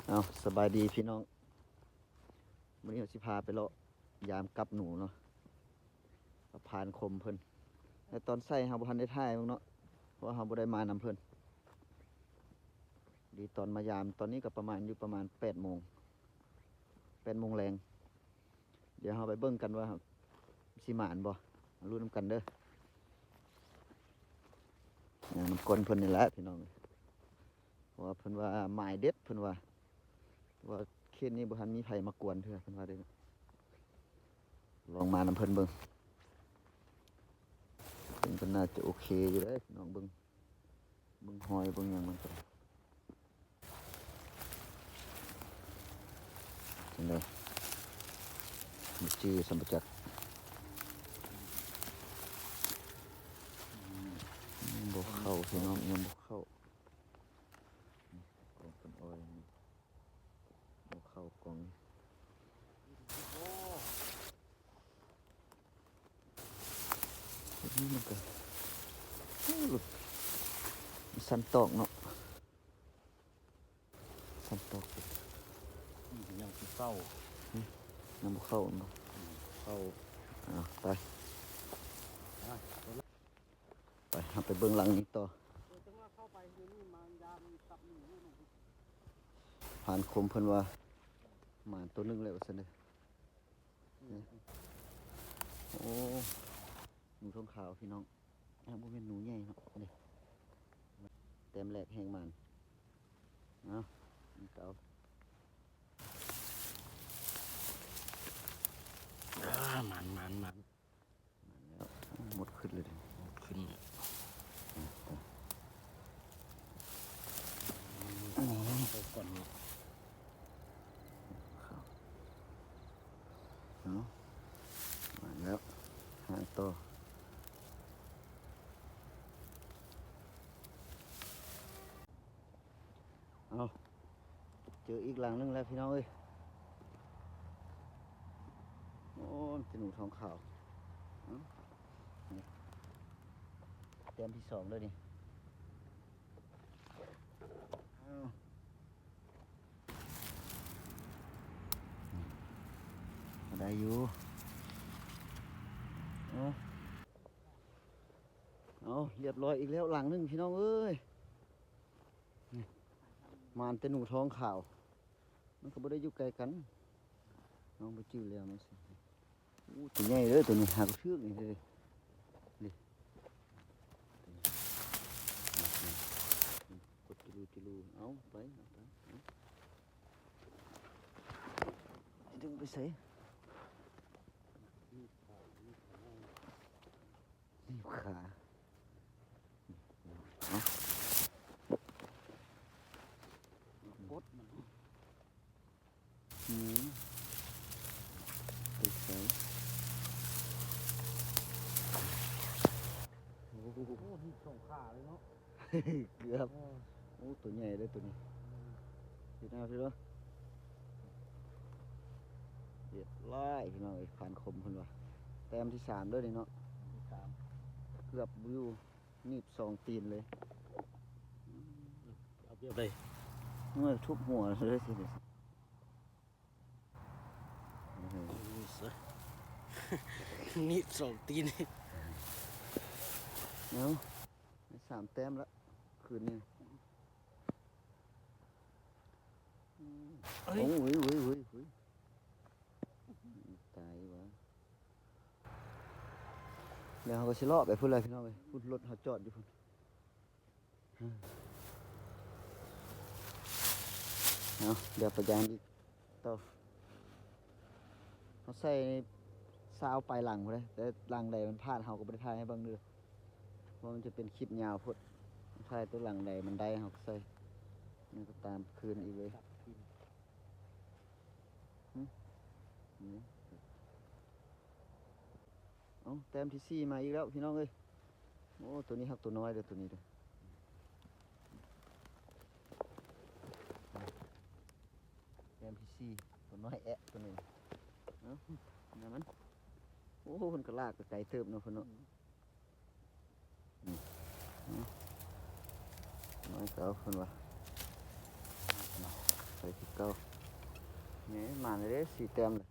ເອົາ ສະບາຍດີພີ່ນ້ອງ, ມື້ນີ້ເຮົາຊິພາໄປເລາະຢາມກັບໜູເນາະ ກັບພານຄົມເພິ່ນ. ແຕ່ຕອນໃສ່ເຮົາບໍ່ທັນໄດ້ຖ່າຍເບິ່ງເນາະ ເພາະວ່າເຮົາບໍ່ໄດ້ມານຳເພິ່ນ. ດີຕອນມາຢາມ ຕອນນີ້ກໍປະມານ ຢູ່ປະມານແປດໂມງ ແປດໂມງແລງ. ດຽວເຮົາໄປເບິ່ງກັນວ່າຊິໝານບໍ່ ມາລຸ້ນນຳກັນເດີ. ຍ່າງນຳກົ້ນເພິ່ນນີ້ແຫຼະພີ່ນ້ອງ, ເພາະວ່າເພິ່ນວ່າໝາຍເດັດ ເພິ່ນວ່າ ວ່າເຂດນີ້ບໍ່ທັນມີໃຜມາກວນເທື່ອ ເພິ່ນວ່າເດ້. ລອງມານຳເພິ່ນເບິ່ງ, ເພິ່ນກໍໜ້າຈະໂອເຄຢູ່ເດ້ພີ່ນ້ອງ. ເບິ່ງ ເບິ່ງຮອຍເບິ່ງຫຍັງມັນກໍໄດ້. ຈັ່ງໃດ ບໍ່ຈື່ຊ້ຳບໍ່ຈັກ. ຍັງບໍ່ເຂົ້າພີ່ນ້ອງ ຍັງບໍ່ເຂົ້າ. ນີ້ ກອງເປັນອອຍນີ້ ບໍ່ເຂົ້າກອງນີ້. ໂອ້ ນີ້ມັນກໍ ໂອ້ ສັນຕອກເນາະ ສັນຕອກ. ອືມ ຍັງບໍ່ເຂົ້າ ຫຶ ຍັງບໍ່ເຂົ້າແມ່ນບໍ່? ອືມ ເຂົ້າ. ອ່າ ໄປ ອ່າ ໄປ ເຮົາໄປເບິ່ງຫຼັງນີ້ຕໍ່. ພານຄົມເພິ່ນວ່າ ໝານໂຕໜຶ່ງແລ້ວວ່າຊັ້ນເດີ. ນີ້ ໂອ້ ໜູທອງຂາວພີ່ນ້ອງ. ອ່າ ບໍ່ແມ່ນໜູໃຫຍ່ເນາະ ນີ້ ແຕ້ມແລກແຮງໝານ. ເອົາ ນີ້ກໍເອົາ. ອ່າ ໝານ ໝານ ໝານ ໝານແລ້ວ. ໂອ້ ມົດຂຶ້ນເລີຍເດ ມົດຂຶ້ນເລີຍ. ອືມ ອືມ ເອົາກ່ອນເນາະ. ເອົາ ມາແລ້ວ ຫາຕໍ່. ເອົາ ເຈີອີກຫຼັງໜຶ່ງແລ້ວພີ່ນ້ອງເອີຍ. ໂອ້ ມີແຕ່ໜູທອງຂາວ. ເອົາ ນີ້ ແຕ້ມທີສອງເດີນີ້. ເອົາ ກໍໄດ້ຢູ່. ເອົາ ເອົາ ລຽບຮ້ອຍອີກແລ້ວຫຼັງໜຶ່ງພີ່ນ້ອງເອີຍ. ນີ້ ໝານແຕ່ໜູທອງຂາວ. ມັນກໍບໍ່ໄດ້ຢູ່ໃກ້ກັນ ນ້ອງບໍ່ຈື່ແລ້ວມັນຊິ. ໂອ້ ຕົວໃຫຍ່ເດີຕົວນີ້ ຫາກໍຖືກນີ້ເດ້. ນີ້ ກົດຈຸລູຈຸລູ. ເອົາໄປ ເອົາໄປ ເອົາ ດຶງໄປໃສ? ໜີບຂາ ເອົາ ກົດມັນ. ອືມ ຕິດໃສ? ໂອ້ໂຫ ໂອ້ ໜີບສອງຂາເລີຍເນາະ. ເກືອບ. ເອີ ໂອ້ ຕົວໃຫຍ່ເດ້ຕົວນີ້. ອືມ ເຫັນເອົາ ເຫັນເອົາ. ລຽບຮ້ອຍພີ່ນ້ອງເອີຍ ພານຄົມເພິ່ນວ່າ. ແຕ້ມທີສາມເດີນີ້ເນາະ ທີສາມ. ເກືອບຢູ່ ໜີບສອງຕີນເລີຍ. ອືມ ເອົາແບບໃດ? ໂອ້ຍ ທຸບຫົວເລີຍຊິ. ໜີບສອງຕີນ. ເອົາ ໄດ້ສາມແຕ້ມລະ ຄືນນີ້. ອືມ ເອີຍ ໂອ້ຍ ໂອ້ຍ ໂອ້ຍ ຕາຍວ່າ. ແລ້ວເຮົາກໍຊິເລາະໄປພຸ້ນແຫຼະພີ່ນ້ອງເອີຍ ພຸ້ນ ລົດເຮົາຈອດຢູ່ພຸ້ນ. ເອົາ ດຽວໄປຢາມອີກຕໍ່. ເຮົາໃສ່ຊາວປາຍຫຼັງພຸ້ນເດ້ ແຕ່ຫຼັງໃດມັນພາດເຮົາກໍບໍ່ໄດ້ຖ່າຍໃຫ້ເບິ່ງເດີ ເພາະມັນຈະເປັນຄລິບຍາວໂພດ. ຖ່າຍແຕ່ຫຼັງໃດມັນໄດ້ເຮົາກໍໃສ່ ມັນກໍຕາມຄືນອີກເລີຍ. ຫຶ ນີ້ ເອົ້າ ແຕ້ມທີສີ່ມາອີກແລ້ວພີ່ນ້ອງເອີຍ. ໂອ້ ໂຕນີ້ຮັກໂຕນ້ອຍເດີ ໂຕນີ້ເດີ. ແຕ້ມທີສີ່ ໂຕນ້ອຍແອະໂຕນີ້. ເອົ້າ ແນວມັນ ໂອ້ ເພິ່ນກໍລາກໄປໄກເຕີບເນາະເພິ່ນເນາະ. ອືມ ອືມ ນ້ອຍເກົ່າເພິ່ນວ່າ ໄປຄືເ ເຈົ້າ ນີ້ມາແລ້ວເດ້ ສີ່ແຕ້ມເລີຍ.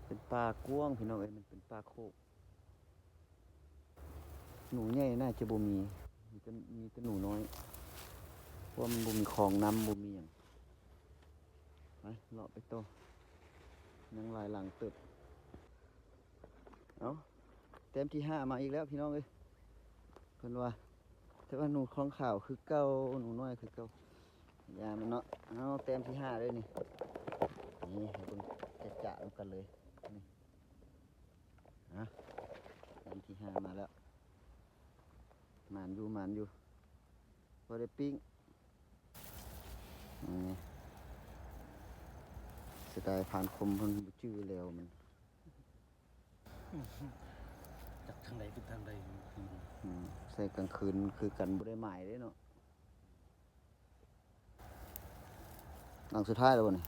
ເປັນປ່າກວ້າງພີ່ນ້ອງເອີຍ ມັນເປັນປ່າໂຄກ. ໜູໃຫຍ່ໜ້າຈະບໍ່ມີ ມີແຕ່ ມີແຕ່ໜູນ້ອຍ ເພາະວ່າມັນບໍ່ມີຄອງນ້ຳ ບໍ່ມີຫຍັງ. ໄປເລາະໄປຕໍ່ ຍັງຫຼາຍຫຼັງເຕີບ. ເອົ້າ ແຕ້ມທີຫ້າມາອີກແລ້ວພີ່ນ້ອງເອີຍ ເພິ່ນວ່າ ແຕ່ວ່າໜູຂອງຂາວຄືເກົ່າ ໜູນ້ອຍຄືເກົ່າ ຢ່າມັນເນາະ. ເອົາ ແຕ້ມທີຫ້າເດ້ນີ້ ນີ້ໃຫ້ເບິ່ງຈະໆນຳກັນເລີຍນີ້. ອ່ະ ແຕ້ມທີຫ້າມາແລ້ວ ໝານຢູ່ ໝານຢູ່ ພໍໄດ້ປີ້ງ. ນີ້ ເສຍດາຍພານຄົມເພິ່ນບໍ່ຈື່ແລ້ວມັນ ຈັກທາງໃດເປັນທາງໃດ. ອືມ ໃສ່ກາງຄືນຄືກັນ ບໍ່ໄດ້ໝາຍເດ້ເນາະ. ຫຼັງສຸດທ້າຍແລ້ວບໍ່ນີ້?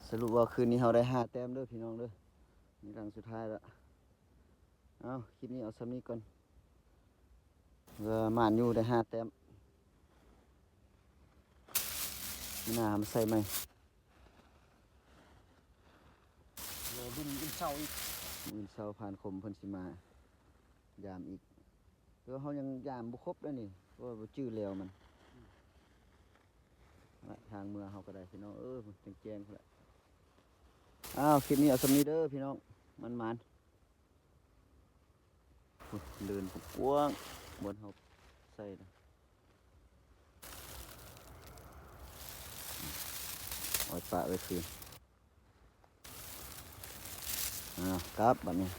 ສະຫຼຸບວ່າຄືນນີ້ເຮົາໄດ້ຫ້າແຕ້ມເດີພີ່ນ້ອງເດີ ນີ້ຫຼັງສຸດທ້າຍລະ. ເອົາ ຄລິບນີ້ເອົາສ່ຳນີ້ກ່ອນ ເອີ ໝານຢູ່ ໄດ້ຫ້າແຕ້ມ ມື້ໜ້າເຮົາມາໃສ່ໃໝ່. ລໍລຸ້ນມື້ເຊົ້າອີກ ມື້ເຊົ້າພານຄົມເພິ່ນຊິມາຍາມອີກ ແຕ່ວ່າເຮົາຍັງຍາມບໍ່ຄົບເດ້ນີ້ ເພາະວ່າບໍ່ຈື່ແລ້ວມັນ. ອືມ ທາງເມືອເຮົາກໍໄດ້ພີ່ນ້ອງເອີຍ ແຈ້ງໆພຸ້ນແຫຼະ. ອ້າວ ຄລິບນີ້ເອົາສ່ຳນີ້ເດີພີ່ນ້ອງ ໝານໆ. ໂອ້ ເດີ່ນກວ້າງ ບ່ອນເຮົາໃສ່ນະ ເອົາປະໄວ້ຄືນ. ອ້າວ ກັບບາດນີ້